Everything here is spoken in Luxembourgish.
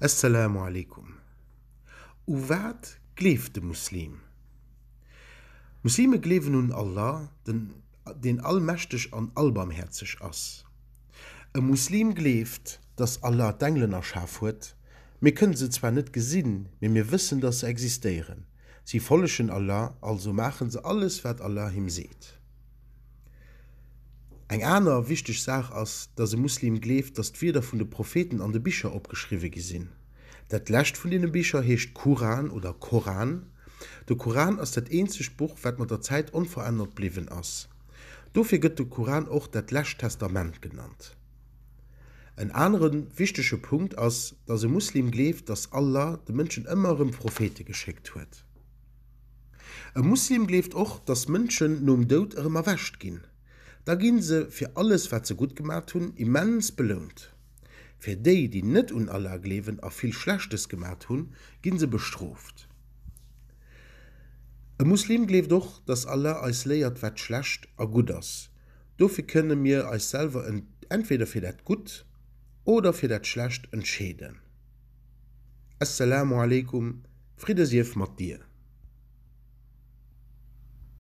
Esselamu Alaikum. U wat gleeft de Muslim? Muslime gleewen un Allah, den deen allmächteg an allbarmhäerzeg ass. E Muslim gleeft, dass Allah d'Engelen erschaf huet. Mir kënnen se zwar net gesinn, mee mir wëssen, dass se existéieren. Si follegen Allah, also maachen se alles wat Allah him seet. Eng aner wichteg Saach ass, dass e Muslim gleeft, dass d'Wierder vun de Propheten an de Bicher opgeschriwwe gi sinn. Dat lescht vun deene Bicher heescht Kuran oder Koran. De Koran ass dat eenzegt Buch, wat mat der Zäit onverännert bliwwen ass. Dofir gëtt de Koran och dat lescht Testament genannt. En anere wichtege Punkt ass, dass e Muslim gleeft, dass Allah de Mënschen ëmmer erëm Prophete geschéckt huet. E Muslim gleeft och, dass Mënschen nom Doud erëm erwächt ginn. Da ginn se fir alles wat se gutt gemat hunn immens belount. Fir déi, déi net un Allah gleewen a vill Schlechtes gemat hunn, ginn se bestrooft. E Muslim gleeft och, dass Allah eis léiert wat schlecht a gutt ass. Dofir kënne mir eis selwer entweder fir dat Gutt oder fir dat Schlecht entscheeden. Esselamu Aleykum, Fridde sief mat dir.